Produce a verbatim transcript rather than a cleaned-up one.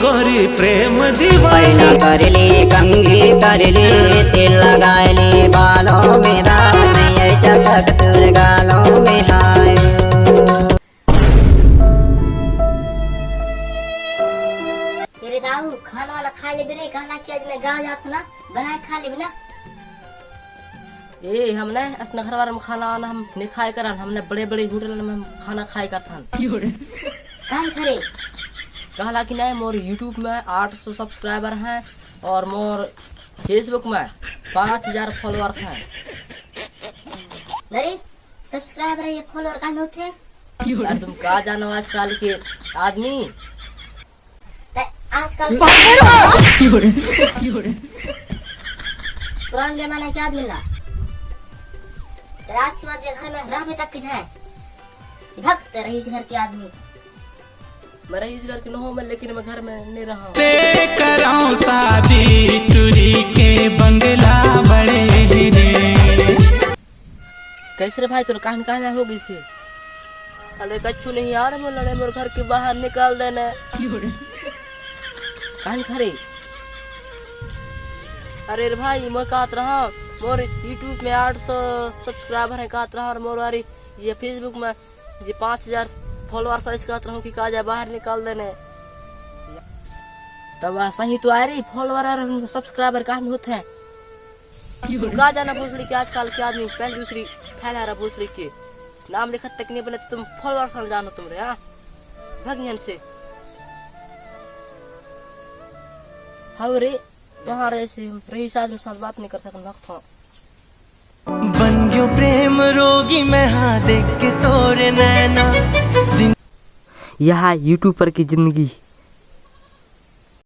तोरी प्रेम दीवानी। पैना कर ले, कंघी कर ले, तेल लगा ले बालों में, दाग नहीं है चटक तोर गालों में हाय। तेरे दाऊ, खाना वाला खा लेबे रे, कहला कि आज मैं गाँव जात हूँ ना, बनाए खा लेबे ना। ए, हमने अस नखरवार में खाना वाना हम नहीं खाए करन, हमने बड़े बड़े होटल में हम खाना खाए करथन। कान खरे। कहला कि नहीं, मोर YouTube में आठ सौ सब्सक्राइबर हैं और मोर Facebook में पाँच हजार फॉलोअर्स हैं। अरे, सब्सक्राइबर है, ये फॉलोअर कान होते हैं? यार, तुम का जानो आजकल के आदमी? ते आजकल पुरान जमाना के आदमी ना। ते आज के बाद ये घर में रहबे तक की जाए। भक्त रहीस घर के आदमी। मैं रहीस घर के न हो मैं, लेकिन मैं घर में नहीं रहा। ते कराऊं शादी टूरी के बंगला बड़े रे। कैसे रे भाई, तोर काहन काहन हो गई से? अरे कछु नहीं यार, मोर लड़े मोर घर के बाहर निकाल देने। काहन खरे? अरे रे भाई, मैं कहत रहा, मोर YouTube में आठ सौ सब्सक्राइबर है कहत रहा, और मोर वारी ये Facebook में ये पाँच हजार फॉलोअर साइज कहत रहा कि का जाए बाहर निकाल देने। तब सही तो आ रही फॉलोअर और सब्सक्राइबर काहन होते हैं। तू का जाना भोसड़ी के आजकल के आदमी, पहले दूसरी फैला रहा भोसड़ी के। नाम लिखत तक नहीं बने तो तुम फॉलोअर साल जानो तुम रे, हाँ? भग यहाँ से। हाउ रे, तुम्हारे ऐसे हम रईस आदमी साथ बात नहीं कर सकन, भक्त हो। बन गयो प्रेम रोगी मैं, हाँ देख के तोरे नैना। दिन यह यूट्यूबर की जिंदगी।